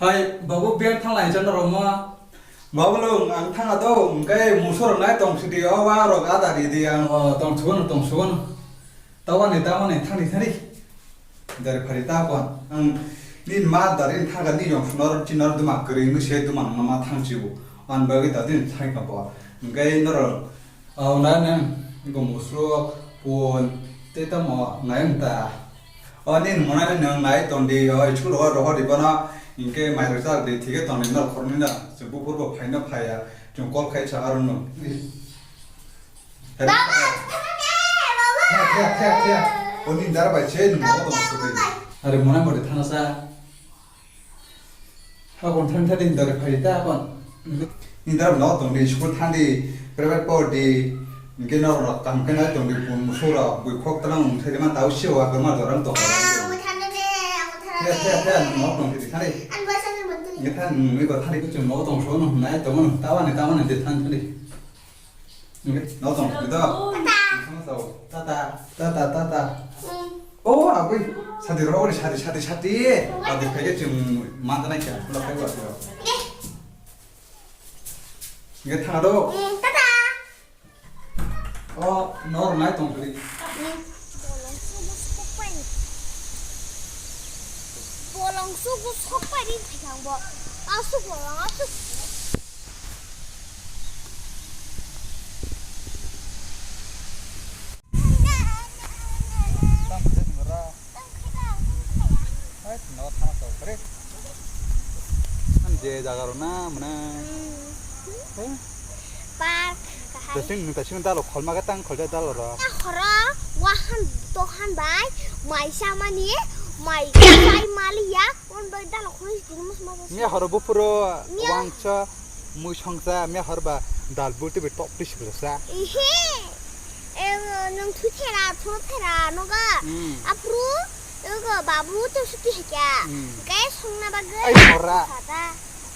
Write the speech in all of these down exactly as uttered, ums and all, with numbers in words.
Hai, babu, biar thanglai jana roma. Babu lung, ang thanga do, hwnkhe muso rok nai tong sidi, o wa rok ada di di ang. O, tong sugono, tong sugono. Tawani, tawani, thani, thani. Dari phari ta kon. Ang ni ma dari thaga ni yong sunor chinar duma kering ni se duma nama thang chibu. An bagi da din thai ka bo. Hwnkhe noro. O na nang, go musro, pon, te tamo nai ta. O ni mona ni nang nai tondi, o school rogo rogo di bono, hwnkhe mai rok chak di, thike tondi nor khorni na, se buphur bo phaina phaya, chwng call khai sa aro no. Baba, thana de, baba. Thia, thia, thia, thia. O ni dar bai che, ni mo to musro di. Are mona mori thana sa. Hakon thang thadi hindari phai ta hakon. Hindar no tong di school thang di private por di. Hingke no rok kam kena tong di pun musura bui khok tana ung thadi man tau sio hakon ma doram to. Thia, thia, thia, no tong di thani. Nge than ngi ko thani kuchung no tong so no nai tong no tawa ni tawa ni de than thadi. Nge, no tong, ito. Tata. Tata, tata, tata. Mm. Oh, abui. Sadi ro, sadi, sadi, sadi. Adi kaya chum, mata na kya, pula kaya. Nge. Nge, thang do. Mm, tata. Oh, no, nai tong tuli. Mm. Bolong sugu sok pai ri thang bo. Asuk bolong, asuk. Hai, no thang to, kare. An je jaga ro na, mana. Hmm. Eh? Park, kahai. Tasing, tasing dalo, kholma ka tang, kholja dalo ro. Ya khoro, wahan, tohan bai, mai samani, mai kai mali ya, on bai dalo khoi sini mas mas. Mia horo bupuro, mia. Wangsa. Mui songsa mia hor ba dal bulti bi top tis bwsa. Ihe. Em, nung thu thera, thu thera, noga. Hmm. Apru, noga babu to suti hekya. Hmm. Gai songna bagwi. Ai, ora. Sata.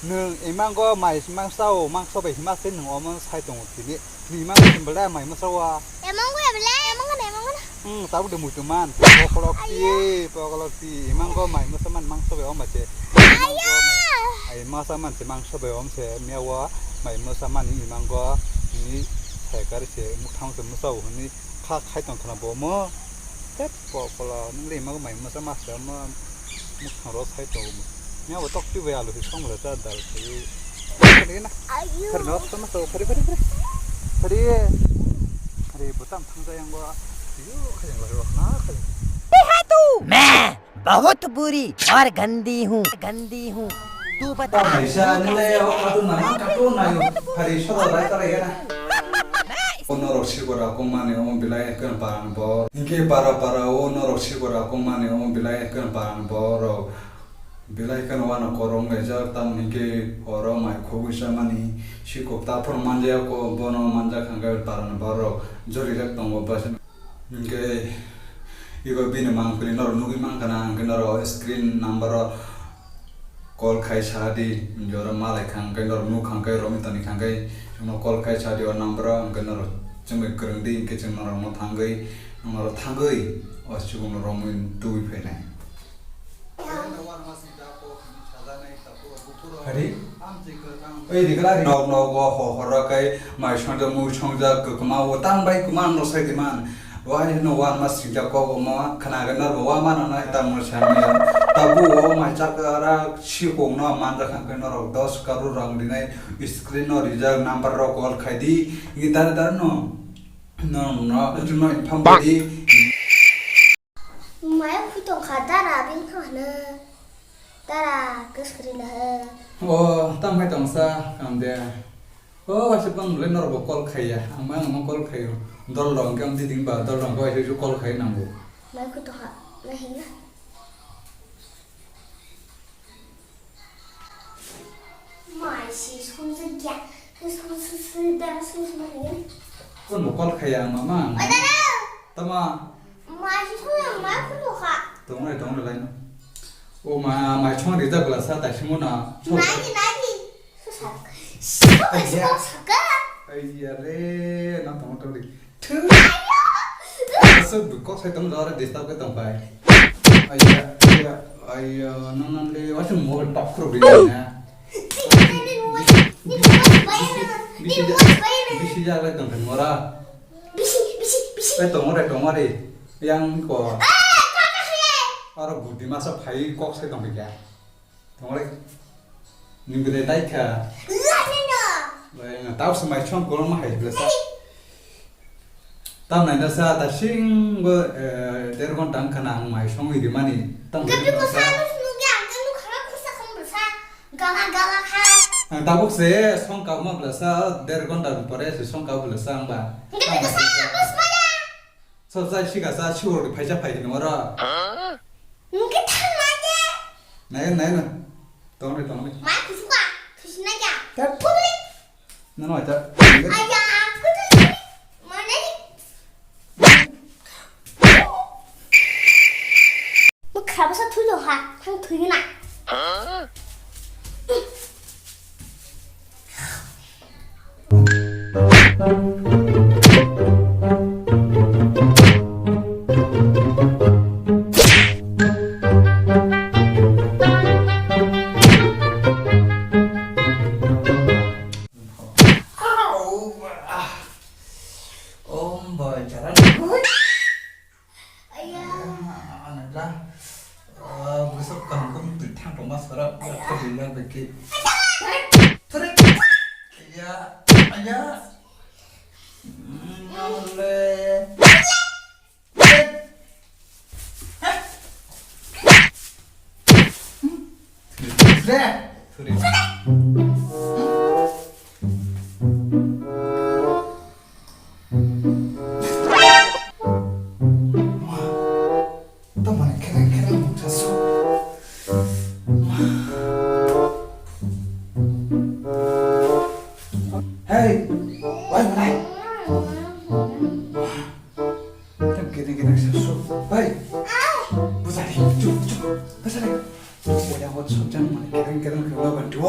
Nung imango mai mangsa o, mangsa bai hima se nung omo sai tongo tini. Ni imango simbele mai masa wa. Emang gue bele, emang gue, emang gue. Hmm, tabuk de muitu man. Pokolok ti, pokolok ti. Imango mai masa man mangsa bai oma che. Ai masa man se mangso bai om se miya wa mai mosa mani ni mango ni thai kari se muthang se musa huni kha khai tong khna bo mo tet po polo nung le mago mai mosa mas mo muthang ro sai tong mo miya bo tok ti bai alu hi song le ta dal se ni na. Ayo. Khari no khari no khari khari khari khari khari butam thang jayang bo yo khajang la ro na khajang. मैं बहुत बुरी और गंदी हूँ, गंदी हूँ। तू बता। Kaisa nile o katu na katu na yo hari soda rai tara yana. O norok sikora kongmani o belai khe paran bor. Hingke para para o norok sikora kongmani o belai khe paran bor rok. Belai khe wano korong laijak tam hingke oro mai khogwi chamani sikok ta phor manjaya ko bono manjak hingke paran bor rok jorijak tongo bwsano. Hingke ego bini mangpili norok nugwi mankha na, hingke norok screen number o call khai sa di, hingke oro malai kha, hingke norok nukha, hingke romwi toni kha, hingke chwngno call khai sa di o number o, hingke norok chwngwi kwrwng di, hingke chwng norokno thangwi, norok thangwi o chukungno romwi tubui phainai. Hari? Oi, rikla ri. Nok nok o ho horra kai mai songja mui songja kwkma o tang bai kwma no sai di man. Wai no wan ma singja kok o ma khana ga nar bo wa ma no nai ta mo sa mi. Ta bu o mai chak ara si kok no man ra khan kai norok dos karu rang rinai screen no rijak number rok call khai di. Ni dar dar no. No no no no pham di. Maya phui tongkha, dara bini thang hano. Dara, kwswk kwrwi no he. O, tamo hai tongsa, kam de. O, waisa bang le norok bo call khaiya. Ang ma ang call khaio. Dol rok hwnkhe ang twi tong ba, dol rok hwnkhe waisa call khai nango. Maya phui tongkha, na hino. Mai si sumjak ya. Sum sum sum dara sum sum ni. Kon bo call khaya mama. Oi dara. Tama. Mai si sum mai kun bo kha. Tong nai tong nai lai no. O ma mai chong ri da bla sa ta simu na. Nai ni nai ni. Su sa. Su sa ka. Ai ya re na tong tong ri. Thwk. Aswk bwkok sai tong jora disturb khe tong pai. Aiya, aiya, aiya, nang nang le, waisa mobile pak khurok ri na. Bisi, bisi, bisi, bisi jak lai tong khe mora. Bisi, bisi, bisi. Ai, tongo re, tongo re. Yang ko. Aro budi masa phai kok sai tong khe. Tongo re. Ni bwrwi dai kha. Lai nang. Lai nang. Tau se mai song kolom hai bwsa. Tam nai na sa ta sing bo, eh, der ghonta wng kha na ang mai song ri mani. Tam nai na sa. Ang tabuk se song kau ma bwsa, der ghonta pore se song kau bwsa ang ba. Tam nai na sa. So, sa, sika sa, sure, phaisa phai hino oro. Nungke thang na je. Nai, nai, nai. Tong nai, tong nai. Ma, kusuka, kusuna ya. Tat. Putri. Nang nai, tat. Aya, putri. Mana ni? Mo khaba sa thui lo ha, thang thui na. Om bai jaran. Aya. Ana la. Ah, bwsa kaham khe mutwi thang tongma sara, ya, thang tongma bai khe. Thore. Ya, ya. Mm, nole. Thore. Thore. Tamani kereng kereng mungsa su. Hey, wai manai. Tam kereng kereng sa su. Hey, bujari, chup chup, bujari. Oya hot sojang mani kereng kereng kela bantu.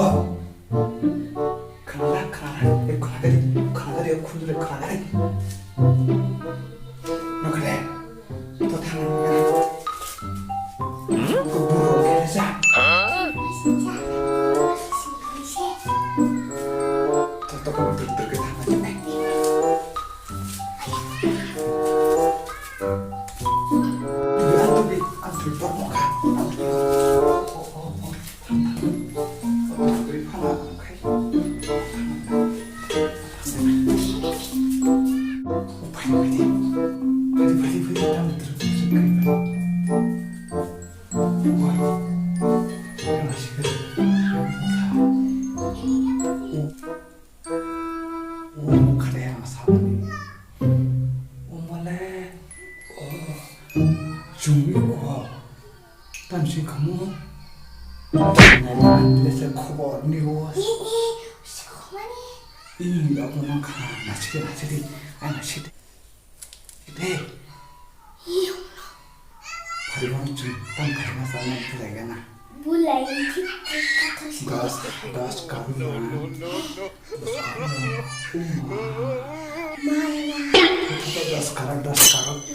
Khana, khana, e khana gari, khana gari, e khunjure khana gari. Nokale, to thang na. Ko buro kere sa. To to ko tur tur ke thang na. Tubi, ah, tubi, ah, tubi, por moka. Ah, tubi. Oh, oh, oh. Chwngwi kok. Tamsi khamu. Lese khobor news. Ih, ih, si khobor ni. Ih, abo nang kha, naisik, naisik di. Ai, naisik di. Ide. Ih, abo no. Phari bang chwng tam khaima sa nang thilai gana. Bulai thik thik thik thik. Das, das karung na. Das karung na. Uma. Mana. Das karung, das karung.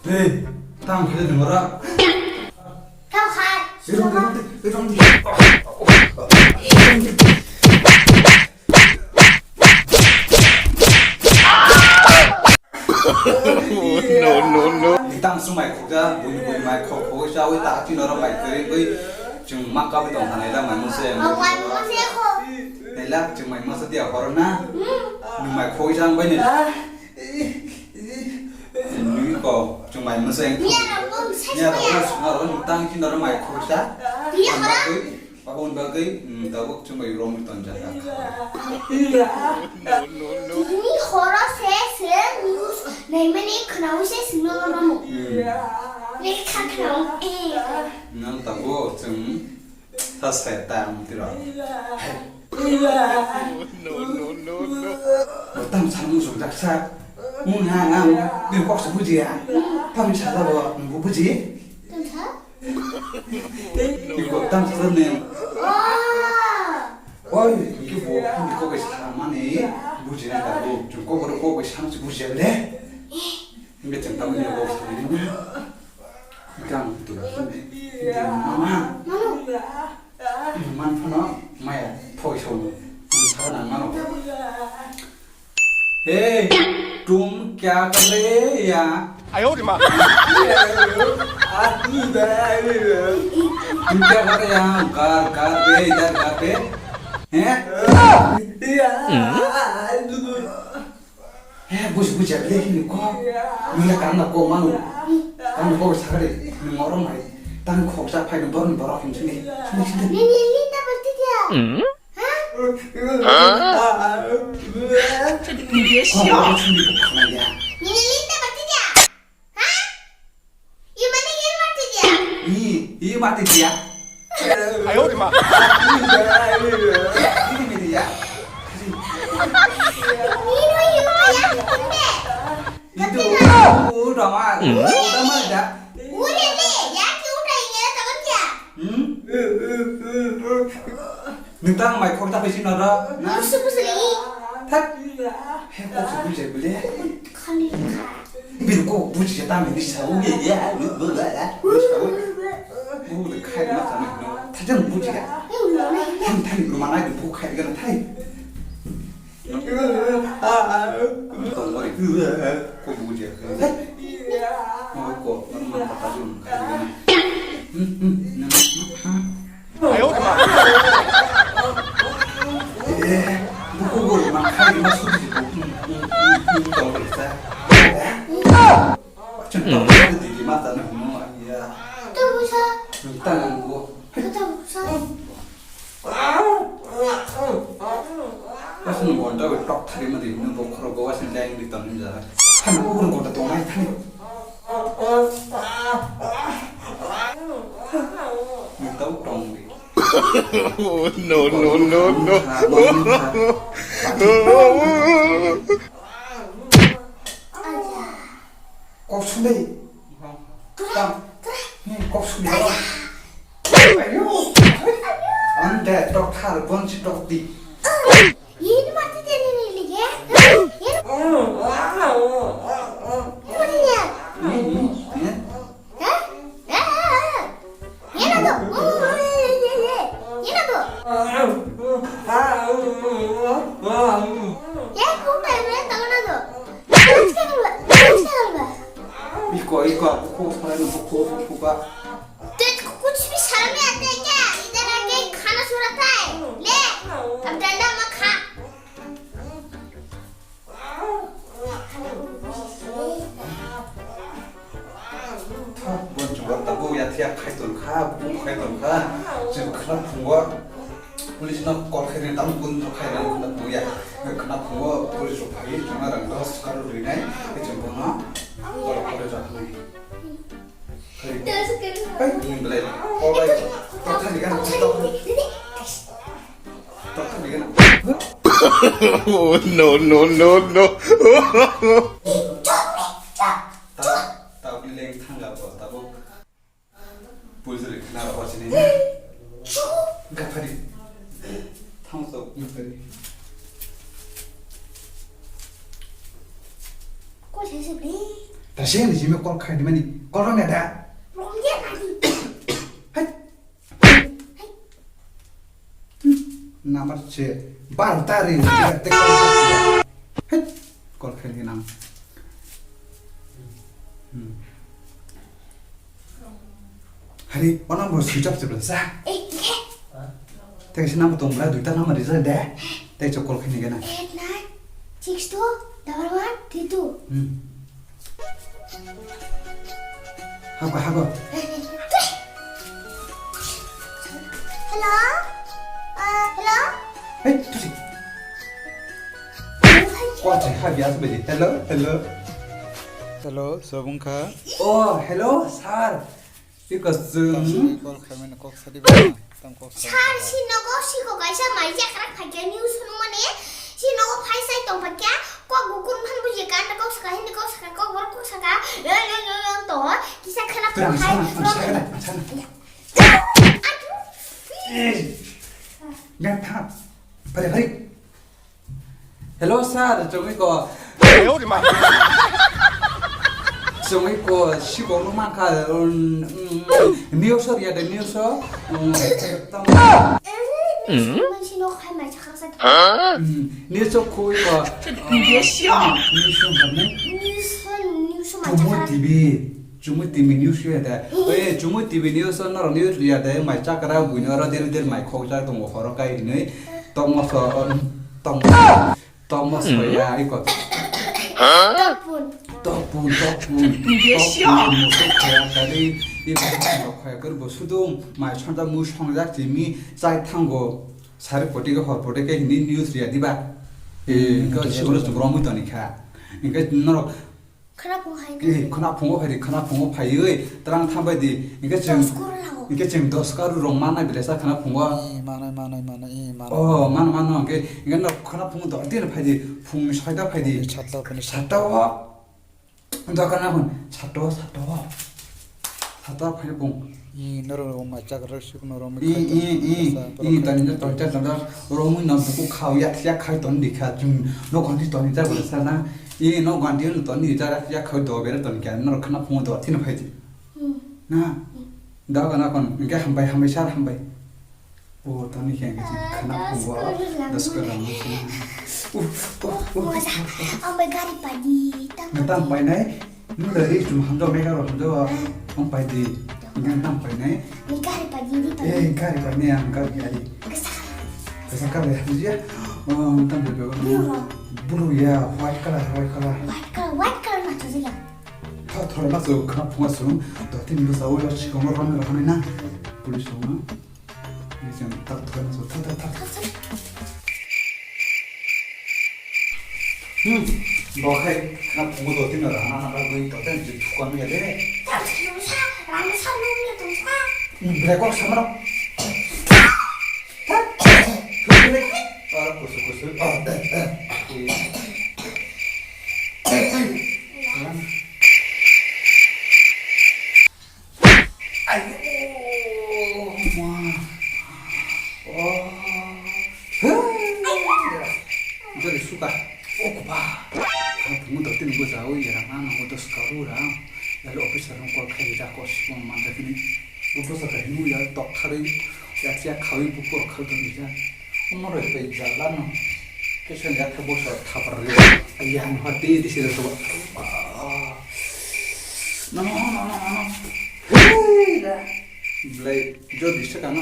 Hey, tang khe jeng ora. Tang khai. Irong di, irong di, irong di. No, no, no. Tang sumai khuja, bui bui mai khok khok chawi ta tin ora mai kri bui. Chung ma ka bui tong hanai la mai mose. Mai mose kho. Nai la chung mai mose dia horo na. Nung mai khoi jang bai ni. Nui ko, chung mai masa yang. Nia rok bom sai. Nia rok bom sai. Aro nung tang kin aro mai khursa. Nia khara. Abon bagai, hmm, tabuk chung mai rom ton jaka. Iya. Ni Khoro se se news naimani khnaui se sino romo. Lekha khnaui. Nang tabo chwng sa sai ta mutiro. No, no, no, no. Tam sa mu sung dak sa. Mu na na mu. Bin kok sa bujiya. Tam sa labo mu buji. Tam sa? Iko tam sa ne. Oi, ki bo, ki ko ke sa mani, buji na ta bo, jung ko ko ko ke sa si buji le. Nge chang tam ni ko sa ni. Gang tu. Mama. Man phano maya thoi so. Sa na mano. Hey, तुम क्या कर रहे हैं यहाँ? आयो रे माँ। तुम क्या कर रहे हैं यहाँ? घर, घर पे, इधर घर पे। हैं? He, buji buji ya, le hini ko. Nila kan na ko manu. Kan ko sakari, ni morom mai. Tan khoksa phai ni bor ni borok hin sini. Sini sini. Nini Linda bertitia. Ha? Ko ko sini ko khana ya. Nini Linda bertitia. Ha? Imani yun mati dia. Ni, ni mati dia. Ayo, di ma. Ini mati dia. Ini yun mati dia. Itu, udah mah, udah mah dah. Udah deh, ya ki udah ini ya teman dia. Hmm? Nintang mai khok ta pesi nara. Musu musu lagi. Thak. He kok se bujai bole. Khani kha. Bin kok buji ta me ni sa u ye ya. Ni sa u. Bu de khai ma ta me no. Tha jang buji ya. Thang thang ru ma nai bu khai ga na thai. Tong mori. Ko buji ya. Mo ko ma ta jang khai ga na. Hmm hmm. Eh, buku guru ma khai ma su di bu. Tong beri sa. Cun tong beri di ma ta na mu ya. Tong sa. Tang bu. Tong sa. Pas nu wanda we tok thari ma di nu bokhro go wasin dang di tong ja. Han buku guru ko ta tong mai thani. Tau tong di. No, no, no, no. Kok sundai. Tam. Ni kok sundai. Ayo. Ande tok thar bonsi tok di. Yeni mati teni ni lige. Yeni mati ya. Ni ni ni. Ha? Ha? Ha? Ha? Yena to. Oh, ye, ye, ye, ye. Yena to. Ye, kung ta, yena to, na to. Iko, iko, aku kok salah nunggu kok, kok, kok. Tui kuch bhi sharm nahi aata hai kya? Idhar aake khana sura tha hai. Le, ab danda mat kha. Thak, bon chungo tabuk ya thiya khai ton kha, bu khai ton kha. Chwng khna phungo. Police no call khai ri tam kun khai ri khna phungo ya. Khna phungo police rok phai chungo rang dos karo ri nai. Chwng bono call khai ri jak nai. Hai, ni belai. Call khai. Tok khai ni kan. Tok khai ni kan. Oh, no, no, no, no. Tabuk leng thangga bo, tabuk. Police rok khna rok sini. Gaphari. Thang sok gaphari. Ko se se bli. Ta se ni jime call khai di mani. Call ram ya da. Rom ya mani. Hai. Number se bar ta ring. Call khai ni nam. Hmm. Hari, o number switch off se bela sa. Tei se number tong bela, duita number rijak de. Tei chok call khai ni gana. Eight nine six two double one three two. Hmm. Hako, hako. Hello? Uh, hello? Hey, tusi. Watch, ha, biasa beli. Hello, hello. Hello, sobung kha. Oh, hello, sir. Iko chwng. Tamni call khaimani kok sadi ba. Tam kok sadi. Sir, si nogo si ko kaisa mai jakrak phaikya news hwnmani. Si nogo phai sai tong phaikya. Kok gukun phan buji kan kok saka hindi kok saka kok bor kok saka. Yo, yo, yo, yo, to. Kisa khana phai. Sana, sana, sana. Eh. Nang thap. Pare, pare. Hello, sir, chwngwi ko. Chwngwi ko, sikok no mankha, um, um, news o riya de, news o, um, tamo- Eh, news o mansi no khai mai chakra sa. Hmm, news o khui ko. News o, news o, news o mai chakra. Chumui T V. Chumui T V news ya da. Oi, Chumui T V news o norok news ya da. Mai chakra buino oro der der mai khokjak tongo horo kai hinui. Tongmo so, tong, tongmo soya iko. Tokpun. Tokpun, tokpun. Tokpun, musuk khaya kari. Iko khaya kari bo sudung. Mai songjak mu songjak chimi chai thango. Sari poti ke hor poti ke hinui news ya diba. Eh, iko sibolo chumrong mui toni kha. Iko norok Khwnaphung hai Eh, khwnaphungo phai di, khwnaphungo phaiwi twrang thambai di. Hinkhe chwng, Dos crore lago. Hinkhe chwng dos crore rok manai belai sa khwnaphungo. Eh, manai, manai, manai, eh, manai. Oh, mano, mano, hinkhe, hinkhe no khwnaphungo dor din phai di. Phung soita phai di. Eh, satta phai di. Satta o. Dokan na phun. Satta o, satta o. Satta phai phung. Eh, norok rok mai chakra suk norok mai I, khaita. I, I, Sa, I, borok tani khaita. Tani tani tani tani. Romwi no buku khao yak yak khai ton di kha. Chwng no ganti toni ta bwsa na. I no ganti no toni ta yak khai do bere ton kya. Norok khwnaphungo dor din phai di. Hmm. Na. Da kana kon, hinkhe hambai, hambai sar hambai. O toni khe hinkhe chwng khwnaphungo. Dos crore lang. Dos crore lang. Uf, uf, uf. Moja. Ang bai gari padi, tang Nang tang padi. Painai. Nung da ri chum hamjak mega ro hamjak. Ang pai di. Nang tang painai. Ni gari padi, ri padi. Eh, gari painai ang gari gari. Kesa. Kesa kala ya, bujiya. Oh, tang pai pai. Blue ro. Blue ya, white color, white color. White color, white color na tu ya. Tha thora na so khna phunga sung. Doti ni basa o ya chikong ro ram ro na. Police ro na. Ni jan tak thoi na so, thak, thak, thak. Hmm, bo khai, na phungo do tin ra, na, na, na, goi to ten, je thukan ya de. Rang sa, rang sa, nung ya tong sa. Hmm, brekok samra. Thak, thak, thak. Ora kusu, kusu. Oh, eh, eh. Ayo, ma. Oh. Jori suka. Oh, kupa. Ang pungu dati nunggu jao, ya, rang, ang, ang, dos karu, rang. Lalu officer nung call khai, ja, kos, man, ja, kini. Nunggu sa kai, nu, ya, tok, thari. Ya, ya, khawi, buku, khai, dong, ja. Omo roi bai jala no. Kisa ya khe bosa thapar ri. Ayang hati di sida to. No, no, no, no, no. Hei da. Blai jo di sida no.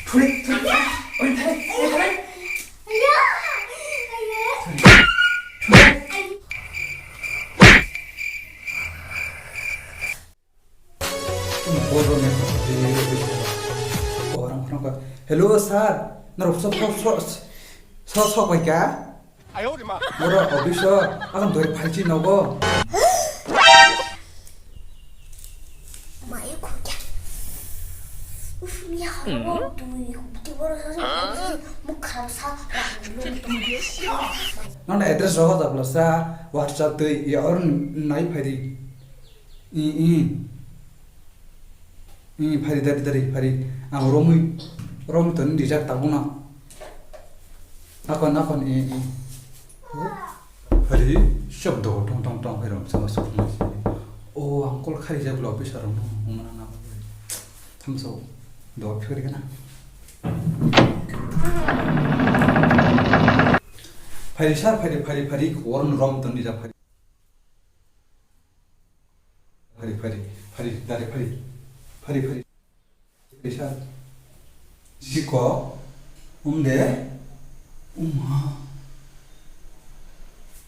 Thuri, thuri. Oi, thari, thari, thari. Hello, sir. Norok sok, sok, sok, sok, sok bai ka? Oro office o, akan doi phalchi nogo. Mai khukya. Uf, ya, dui, dui, boro sa, mukha sa, Nono address rogo da bwlasa, WhatsApp twi, ya, oro nai phai di. I, i. I, phari, dari, dari, phari. Ang romwi, romwi toni rijak tabukno. Nakon, nakon, i, i. Phari, sob do, tong, tong, tong, phari rom, sob, sob, sob. O, ang call khai jak lo, officer rok no, umana na. Thamso, do, phari kana. Phari sar, phari, phari, phari, rom, rom, toni rijak phari. Phari, phari, phari, dare phari, phari, phari, phari sar. Jiko, umde, umha.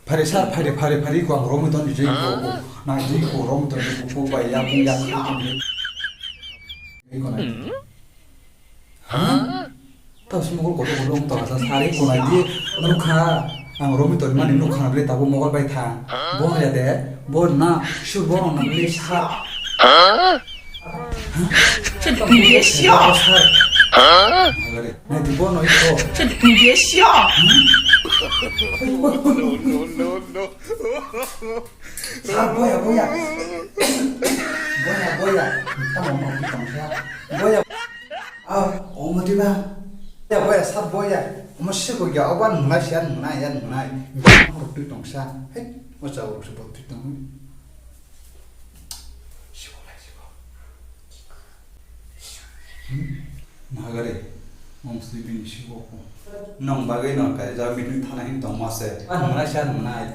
Phari sar, phari, phari, phari, ko ang romwi toni jiko, na jiko romwi toni jiko, ko bai ya, ya, ya, ya. Iko na. Ha? Tao si mogol kotor kotor wng tong sa sari kolai di nukha. Ang romi tor mani nukha na bile tabo mogol bai tha. Bo ya de, bo na, shu bo na bile sa. Shu bung ye sio. Nai di bo no iko. Shu bung ye sio. Sa boya, boya. Boya, boya. Tamo mo tong sa. Boya. Ah, omo diba? Ya boya, sat boya. Omo siko ya, oban munai sian munai, yan munai. Omo twi tong sa. Hei, mo cha omo siko twi tong. Siko lai siko. Hmm? Mahagari, omo sibin siko ko. Nong bagwi nong kai ja meeting thana hin tong ma se. Ah, munai sian munai.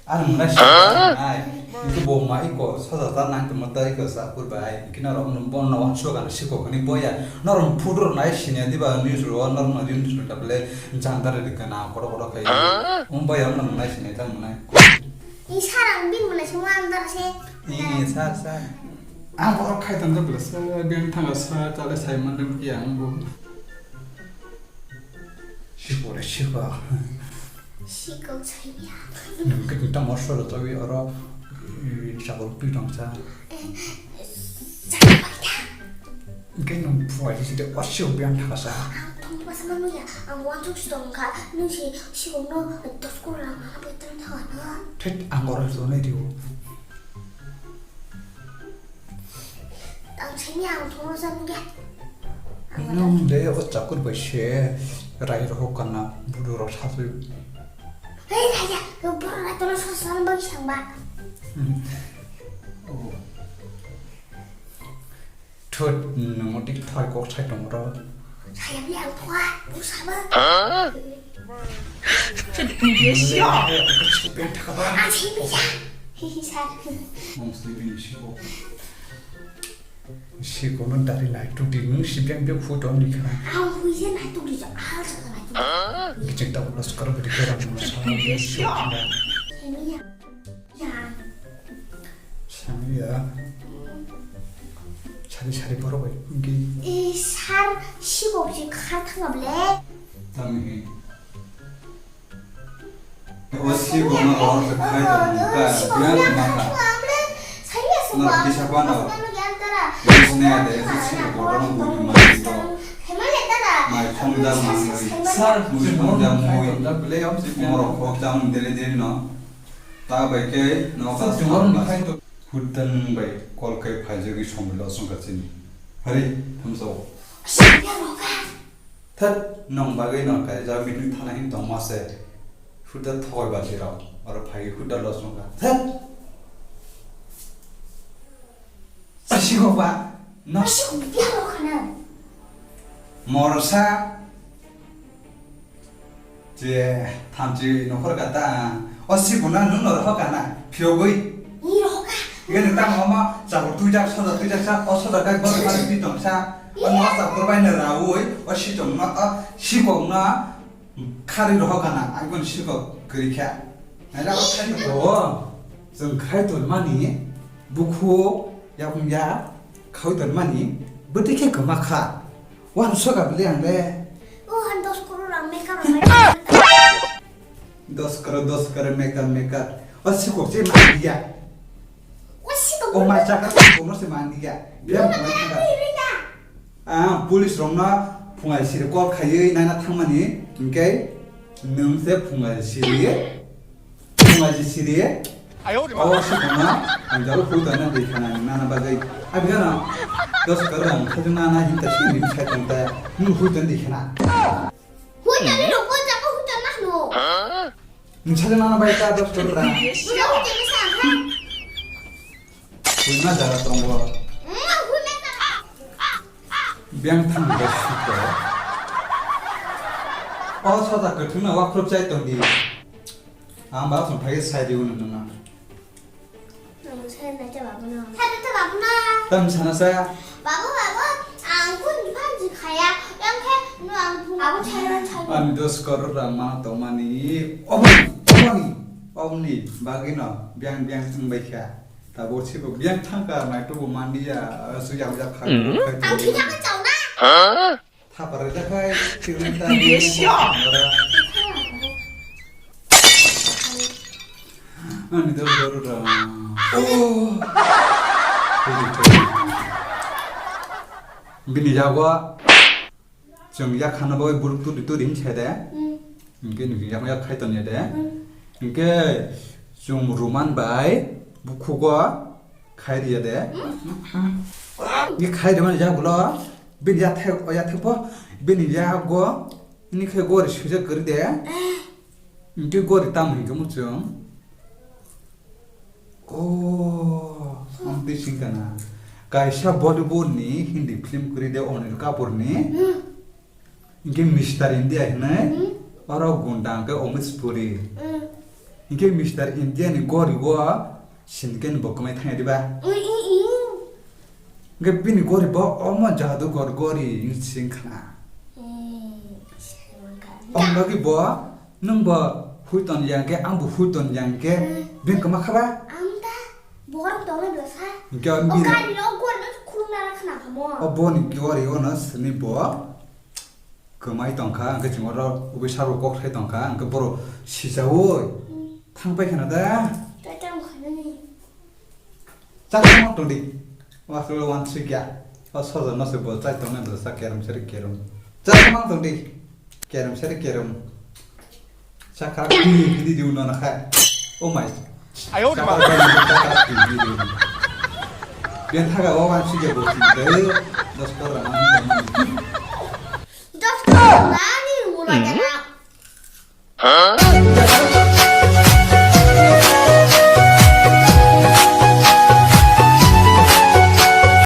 Ani mwnai swngnai. Hwnkhe bo ma iko soja ta nang tongma ta iko sa kur bai. Hwnkhe norok no bono uansuk ani sikok hwnwi boya. Norok photo rok nai sini diba news ro norok no news ro ta bole jandar ri kana kotor kotor khai. Hah? Omo boya norok nai sini ta mwnai. Ni sar ang bin mwnai swngo ang dar se. Ni sar sar. Ang borok khai tong ta bole sa beng thanga sa chale sai man dum ki ang bo. Sikore siko. Sikok saiya. Nung ke kita mosor tawi oro, eh, sabol twi tong sa. Hwnkhe nung phuai si de osio biang thaka sa. Ang thong pas manu ya, ang wansuk si tong kha, nung si sikok no dos kor rang mana betul thang ano. Thet ang oro so nai dio. Ang sini ang thoro san ge. Nung de o chakur bai se rai rohok kana budu rok satwi. Hei, raya, boro rai tono sa san bagi sang ba. Oh. Thut, nung dik thai kok sai tong ro. Saya beli ang thua, bu sama. Hah? Sini ya. Ang sini ya. Hihi sa. Mom sleeping show. Si kono dari nai tu di nung si biang biang hu dong di khana. Ang hui je nai tu di ja al sa nai tu. Gichik ta ulas kar beri kara nung sa. Sini ya. Ya. Sani ya. Sari sari borok bai. Gi. I sar sikok je kha thang ble. Tami hi. O sikok no rohor se khai tong ka, biang ma kha. No kisa pa no. Sne de sikok bodo no bui ma to. Mai khom da ma ngai. Sar bui khom da moi. Moro khok da dele dele no. Ta bai ke no ka. Hutan bai kol kai phai jagi somoi lo song ka chini. Hari thamso. Thak, nong bagwi nong kai ja meeting thana hin tong ma se. Huda thoi ba jira, oro phai huda lo song ka. Thak. Asi go ba. No. Asi go biang lo khana. Morsa. Je, thamchi nokhor kata, o sikona nung no rohor kana, phiyogwi. Ni rohor ka? Ye nung tamo ma, chakor tuijak, soda tuijak sa, o soda kai bor ma twi tong sa, o no chakor bai no raui, o sitong no, o sikok no, khari rohor kana, ai bon sikok kwrwi kha. Naila o khai to, o, jwng khai to mani, bukhu, yakung ya, khau to mani, bwtwi khe kwma kha. Wan soga beli ang le. Oh, han dos crore ang meka rok. Dos crore, dos crore meka, meka. O sikok se manliya. O sikok. O mai chakra sikok no se manliya. Biya mai chakra. Ah, police rok no phungai siri call khaiwi naina thangmani, hwnkhe nwng se phungai siri. Phungai siri. Ayo, de ma. O sikona, ang jalo hui tana di khana nana bagwi. Abi gana, dos kar ang khaju nana hinta sini sai tong ta. Nung hui tana di khana. Hui tana no, hui tana, hui tana no. Nung sai nana bai ta dos kar ta. Hui tana, hui tana sa ha. Hui na jara tong bo. Hmm, hui na jara. Biang thang dos kar. O sota kathuna wa khrup chai tong di. Ang ba song phai sai di unu nung. Nung sai na cha babu no. Sai na cha babu no. Tam sana sa. Babu, babu, ang kun di phan ji khaya. Yang khe no ang kun. Babu chai ran chai. Ani dos crore rang ma tong mani. Oboni, oboni, oboni. Bagino, biang biang thang bai kha. Tabo sibo biang thang ka nai to bo mandi ya. Su yang jak kha. Ang thina ka chau na. Thapar rwjak khai, tirwin ta. Yes, sure. Ani dol dol da. Oh. Bini yago chwng yak khana bagwi buruk turi turi hin se de. Hmm. Hinkhe nini yak yak khai ton ya de. Hmm. Hinkhe chwng ruman bai bukhugo khai riya de. Hmm. Ni khai rwmani yagulo bini yathek, o yathek pho bini yago ni khe gori sujak kwrwi de. Eh. Hinkhe gori tamo hinkhe muchung. Oh, amtwi singkana. Kaisa Bollywood ni Hindi film kwrwi de Anil Kapoor ni. Hmm. Hinkhe Mister India hinwi. Hmm. Oro gunda hinkhe Amish Puri. Hmm. Hinkhe Mister India ni gori o Sindhkhe ni bo kwmai thangya diba? Ui, ui, ui. Hwnkhe bini gori bo omo jadugor gori wng sing khna. Hmm, sing kha. Omo logi bo, nwng bo hui ton yang khe, ang bo hui ton yang khe, hmm, bini kwma kha ba? Ang da, borok tongnai bwsa. Hwnkhe o o bini gari o gori no khulumna ra khna kha mo. O boni gori o no sini bo. Kwmai tongkha, hwnkhe chwng oro ugui sabo kok thai tongkha, hwnkhe borok sichaui thang pai khna da. Chakma tongdi. Waslo wan sikya. O sojo no se bo chai tongnai bo sa kerom seri kerom. Chakma tongdi. Kerom seri kerom. Sakha di di di uno na khai. Oh my. Ayo, sakha di di di di. Bian thaga o wan sikya bo. Dos kor rang. Dos kor rang ni ulo.